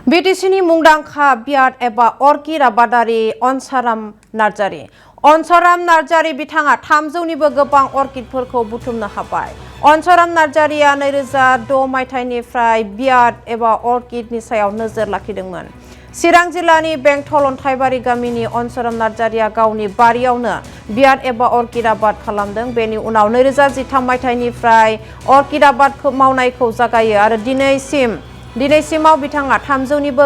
बिटिसिनि मुंदांखा बियाद एबा अर्किड आबादारि अनसाराम नार्जारि। अनसाराम नार्जारि बिथाङा 300निबो गोबां अर्किडफोरखौ बुथुमनो हाबाय। अनसाराम नार्जारिया 2006 मायथाइनिफ्राय बियाद एबा अर्किडनि सायाव नोजोर लाखिदोंमोन। चिरां जिल्लानि बेंटल अन्थाइबारि गामिनि अनसाराम नार्जारिया गावनि बारियावनो बियाद एबा अर्किड आबाद खालामदों। बेनि उनाव 2013 मायथाइनिफ्राय अर्किड आबाद मावनायखौ जागायो आरो दिनैसिमाव बिथाङा 300निबो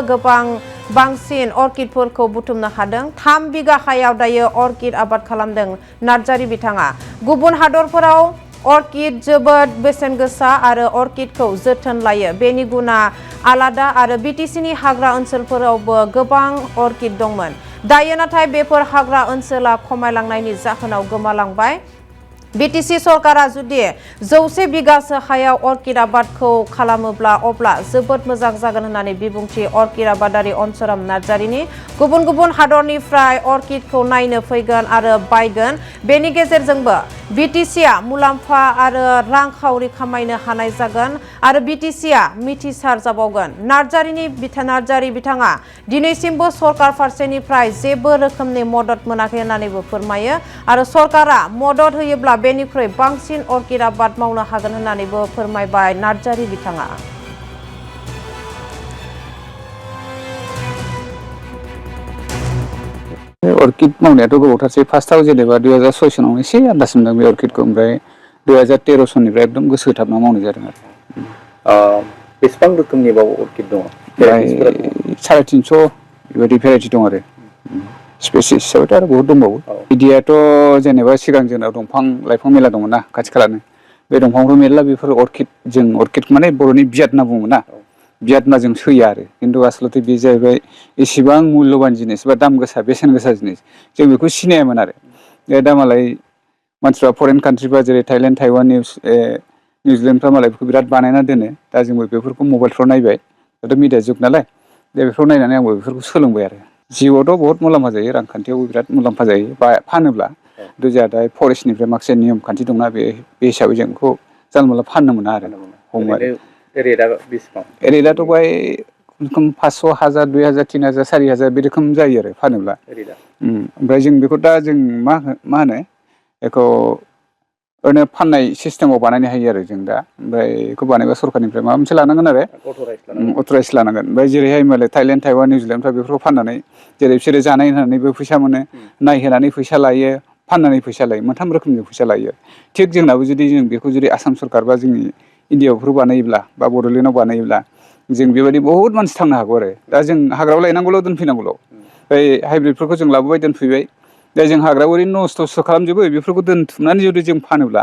बांसिन अर्किडफोरखौ बुथुमनो हादों। 3 बिगा हायाव दायो अर्किड आबाद खालामदों नार्जारि बिथाङा। गुबुन हादरफोराव अर्किड जोबोद बेसेन गोसा आरो अर्किडखौ जोथोन लायो। बेनि गुना आलादा आरो बिटिसिनि हाग्रा ओनसोलफोरावबो गोबां अर्किड दंमोन। दायो नाथाय बेफोर हाग्रा ओनसोला खमायलांनायनि जाहोनाव गोमालांबाय। बिटिसि सरकारा जुदि 100 बिगासो हायाव अर्किड आबादखौ खालामोब्ला अब्ला जोबोद मोजां जागोन होननानै बिबुंथि अर्किड आबादारि अनसाराम नार्जारिनि। गुबुन हादरनिफ्राय अर्किडखौ नायनो फैगोन आरो बायगोन। बेनि गेजेरजोंबो बिटिसिआ मुलाम्फा आरो रांखावरि खामायनो हानाय जागोन आरो बिटिसिआ मिथिसार जाबावगोन। नार्जारि बिथाङा दिनैसिमबो सरकार फारसेनिफ्राय जेबो रोखोमनि मदद मोनाखै होननानैबो फोरमायो आरो सरकारा मदद होयोब्ला बेनिख्रुइ बांसिन अर्किड आबाद मावनो हागोन होननानैबो फोरमायबाय नार्जारि बिथाङा। अर्किड मावनायाथ' गोबावथारसै। फार्स्टआव जेनेबा 2006 सनावनो एसे आन्दाज मोनदों बे अर्किडखौ, ओमफ्राय 2013 सननिफ्राय एकदम गोसो होथाबना मावनाय जादों आरो। बेसेबां रोखोमनि अर्किड दङ? 350 बेबायदि भेराइटि दं आरो स्पेसिस हिसाबैथ' आरो बहुत दंबावो। बिदियाथ' जेनेबा सिगां जोंनाव दंफां लाइफां मेला दंमोन ना खाथि खालानो, बे दंफांफोर मेरला बेफोर अर्किड माने बर'नि बियाद होनना बुङोमोन ना, बियाद माजों सैया आरो। खिन्थु आसलथे बे जाहैबाय एसेबां मुल्यबान जिनिस बा दाम गोसा बेसेन गोसा जिनिस, जों बेखौ सिनायामोन आरो। दा मालाय मानसिफ्रा फरेन कान्ट्रिफ्रा जेरै थाइलेण्ड, ताइवान, निउजिलेण्डफ्रा मालाय बेखौ बिराद बानायना दोनो। दा जोंबो बेफोरखौ मबाइलफ्राव नायबाय, दाथ' मिडिया जुग नालाय, दा बेफोरखौ नायनानै आंबो बेफोरखौ सोलोंबाय आरो। जिउआवथ' बहुत मुलाम्फा जायो, रांखान्थियावबो बिराद मुलाम्फा जायो फानोब्ला। जोंहा दा फरेस्टनिफ्राय माखासे नियम खान्थि दंना, बे हिसाबै जों बेखौ जानला मोनला फाननो मोना आरो। रेटआथ' बाय खम 500, 1000, 2000, 3000, 4000 बे रोखोम जायो आरो फानोब्ला। ओमफ्राय जों बेखौ दा जों मा होनो बेखौ ओरैनो फाननाय सिस्टेमाव बानायनो हायो आरो जों दा। ओमफ्राय बेखौ बानायबा सरकारनिफ्राय माबा मोनसे लानांगोन आरो, अथराइज लानांगोन। ओमफ्राय जेरैहाय मालाय थाइलेण्ड, ताइवान, निउजिलेण्डफ्रा बेफोरखौ फाननानै जेरै बिसोरो जानाय होनानैबो फैसा मोनो, नायहोनानै फैसा लायो, फाननानै फैसा लायो, 3 रोखोमनि फैसा लायो। थिग जोंनाबो जुदि जों बेखौ जुदि आसाम सरकार बा जोंनि इण्डियाआव बानायोब्ला बा बड'लेण्डआव बानायोब्ला जों बेबायदि बहुत मानसि थांनो हागौ आरो। दा जों हाग्रायाव लायनांगौल' दोनफैनांगौल', ओमफ्राय हाइब्रिदफोरखौ जों लाबोबाय दोनफैबाय। दा जों हाग्रायाव ओरैनो नस्थ'सो खालामजोबो, बेफोरखौ दोनथुमनानै जुदि जों फानोब्ला